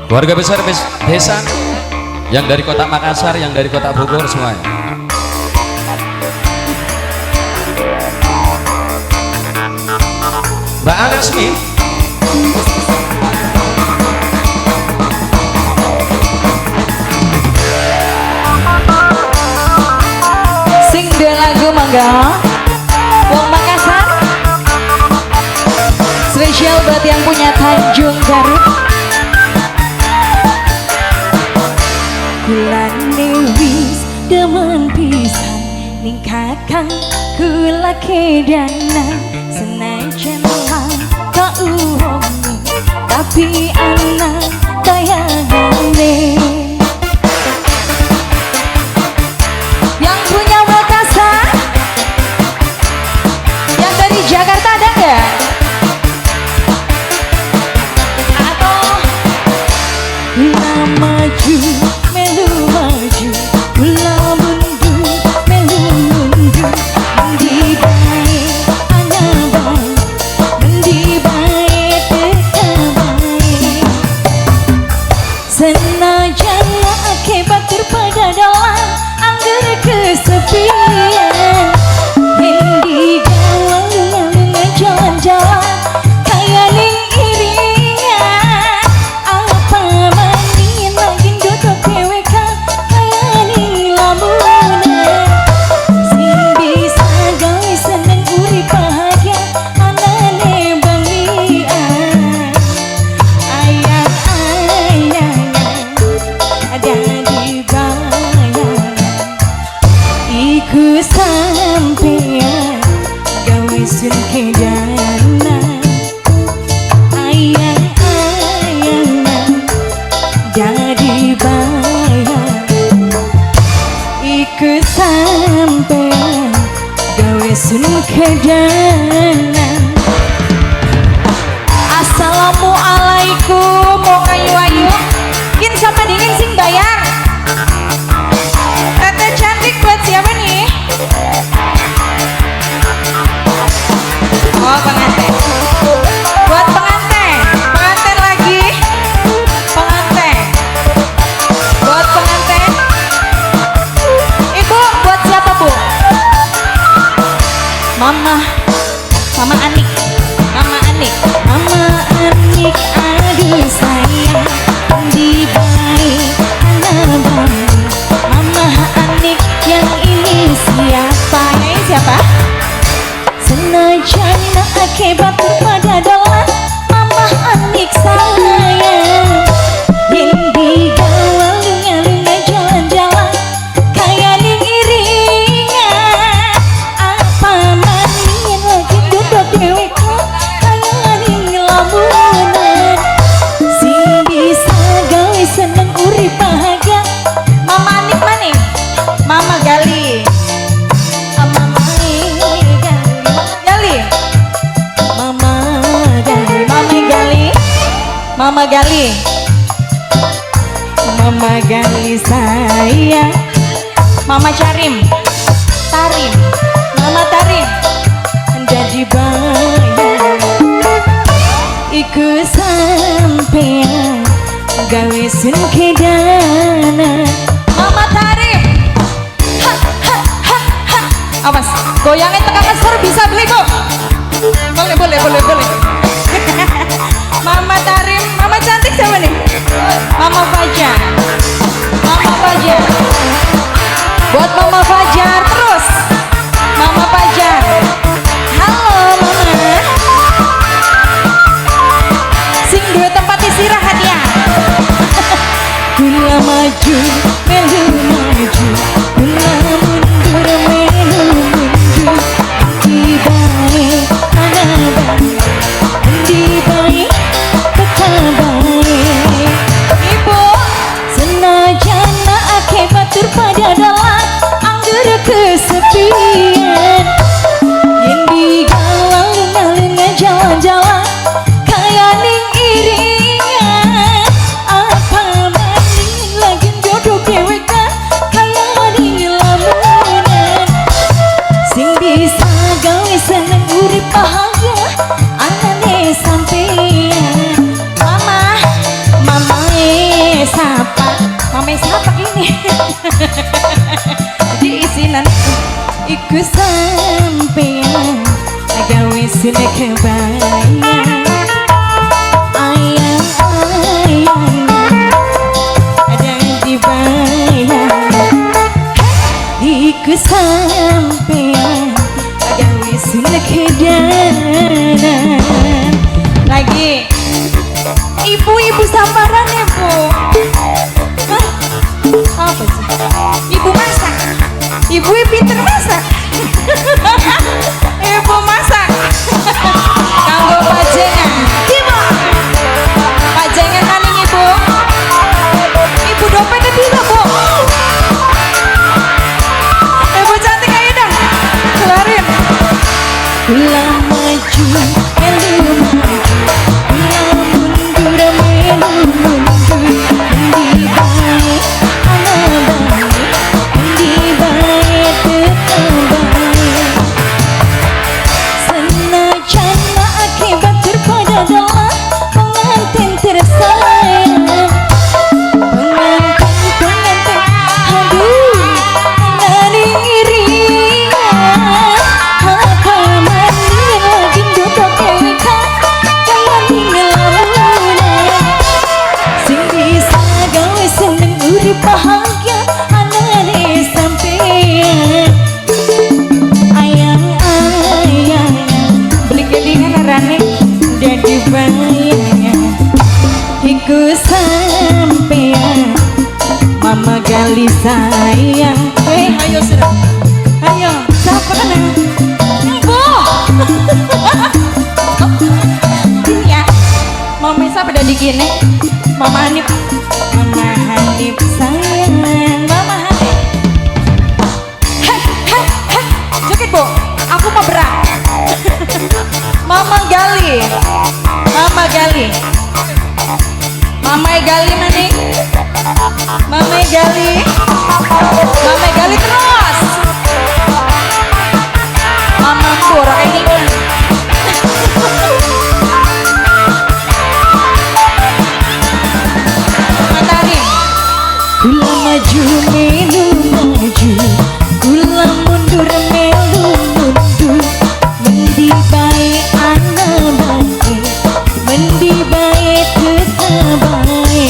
Keluarga besar desa yang dari kota Makassar, yang dari kota Bogor semuanya. Mbak Anasmi. Sing dua lagu mangga. Wong Makassar. Spesial buat yang punya Tanjung Garut. Kulane wis demen pisan ning kakang kula kedanan, senajan langka uwonge tapi anak kayangane. Yang punya Makassar, yang dari Jakarta ada nggak? Atau kula maju melu maju, kula mundur melu mundur, mendi bae ana bae, mendi bae teka bae. Senajan akibat pada dalam angger kesepian, yen digawa lunga-lunga jalan-jalan kaya ning iringan. Apa maning lagi duduk dhewek kaya ning lamunan, sing bisa gawe seneng urip bahagia anane bangian. Ayang-ayangan ada di bayangan, iku sampean gawe sun kedana. Ayang-ayangan jadi bayangan, iku sampean gawe sun kedana. Assalamualaikum, mau ayu-ayu. Kin sampai dingin sing bayar. Tete cantik buat siapa nih? Oh, pengantin. Buat pengantin. Pengantin lagi. Pengantin. Buat pengantin. Ibu, buat siapa, Bu? Mama. Mama Anik. Mama Anik. Mama Anik, aduh sayang, di baik anak baik. Mama Anik yang ini siapa? Yang ini siapa? Senajan akibat pada dolan, Mama Anik sayang. Yen digawa lunga-lunga jalan-jalan kaya ning iringan. Apa maning lagi duduk dewek kaya ning lamunan, sing bisa gawe seneng urip bahagia. Mama Anik mana? Mama Gali. Mama Gali. Mama Gali. Mama Gali. Mama Gali. Mama Gali sayang. Mama Carim. Tarim. Mama Tarim. Jadi bayang iku sampean gawe sun kedana. Mama Tarim. Ha ha ha ha. Awas, goyangnya tekan ngesor bisa beli, Bu. Boleh, boleh, boleh, boleh. Mama Tarim, Mama cantik siapa nih? Mama Fajar. Mama Fajar. Buat Mama Fajar terus. Mama Fajar. Halo Mama. Sing dua tempat istirahat ya. Kula maju, melu maju, kula mundur, melu mundur. Di bae ana bae, di bae teka bae. Ibu, senajan akibat pada dalan angger kesepian, yen digawa lunga-lunga jalan-jalan kaya ning iringan. Apa maning lagi duduk Ibu-ibu sabaran ya, Bu. Hah? Apa sih? Ibu masak. Ibu pinter masak. Ibu masak. Kanggo pajengan. Ibu. Pajengan maning Ibu. Ibu dompetnya piro, Bu? Ibu cantik ayo dong. Keluarin. Kula maju, melu maju, kula mundur, melu mundur. Endi bae ana bae, endi bae tetep bae. Senajan akibat terpada adalah pengantin tersayang. Pengantin, pengantin, aduh, nani iringan. Apa maning lagi duduk deweka, kaya ning lamunan. Sing bisa gawe seneng urip bahagia, anane sampean. Ayang ayang, Beli kelingan arane. dadi bayangan. Iku sampean, Mama Gali sayang. Ayo sudah. Ayo, siapa kan? Bu. Ini ya. Mama siapa dari gini? Mama Hanif. Mama Hanif sayang. Mama Hanif. Heh, heh, heh. Joget, Bu. Aku mau berak. Mama Gali. Mama Gali. Mama Gali mana? Mama Gali. Mama Gali terus. Mama pura ini. Matarin. Kula maju melu maju, kula mundur melu mundur. Mendi bae ana bae, mendi bae tetep bae.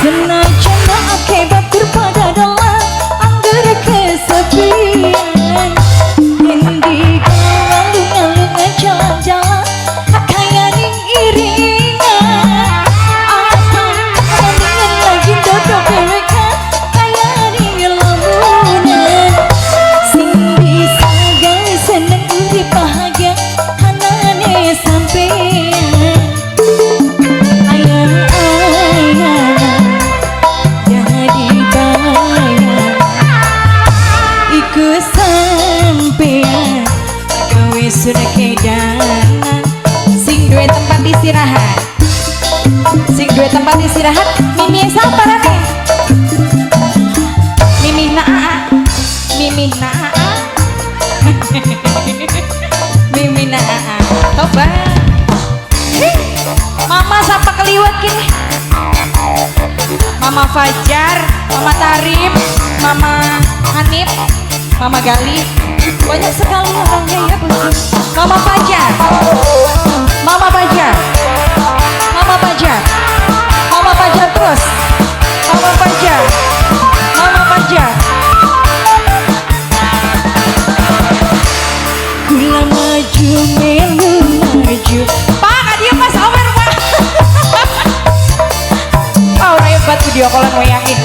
Senajan akibat terpada adalah angger kesepian. Endi alung-alung jalan-jalan, kaya ning iringan. Apa maningan lagi dodok deweka, kaya ning lamunan. Sing bisa gawe seneng urip bahagia, anane sampean. Ayang ayang, jadi bayang. Iku sampean, gawe sun kedanan. Sing duwe tempat istirahat. Sing duwe tempat istirahat, Mimi siapa rane? Mimi na aa. Mimi na aa. Mimi na aa. Toba. Hih, Mama sapa keliwat kini? Mama Fajar, Mama Tarim, Mama Hanif, Mama Gali. Banyak sekali orangnya ya, Bu. Mama Fajar. Mama Fajar. Mama Fajar. Mama Fajar terus. Mama Fajar. Mama Fajar. Kula maju melu maju, Pak, dia Mas Omer, Pak. Pak, ora hebat video callan wayahe.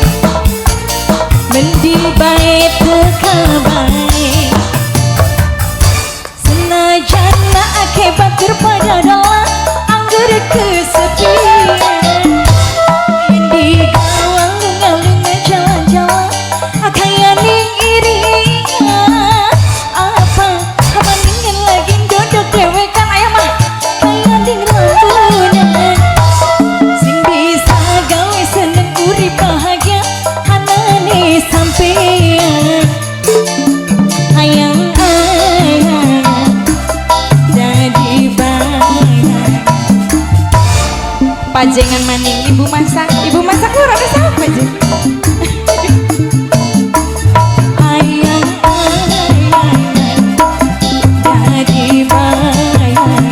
mendi bae teka bae. Senajan akibat terpada adalah angger kesepian. Endi alung-alung jalan-jalan, kaya ning iringan. Apa maningan lagi dodok dewekan Ayah mah. kaya ning lamunan. Sing bisa gawe seneng urip bahagia, anane sampean. Ayang ayang, jadi bayang. Pajengan maning ibu masak. Ibu masak ora ada siapa sih? Ayang ayang, jadi bayang.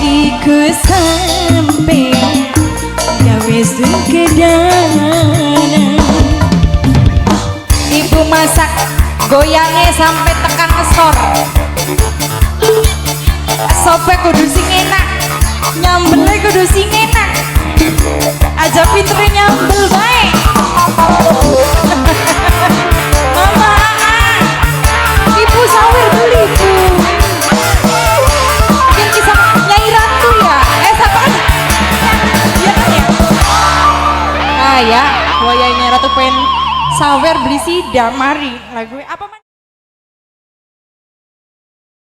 Iku sampean, gawe sun kedanan. Ibu masak goyangnya sampai tekan ngesor. Sope kudu sing enak. Nyambelnya kudu sing enak. Aja pinter nyambel bae. Mama Aa. Ibu sawer beli, Bu. Biar bisa Nyai Ratu ya. Eh, siapa kan? Iya kan ya? Ah ya, wayai Nyai Ratu pengen sawer beli sida mari. Lagu apa?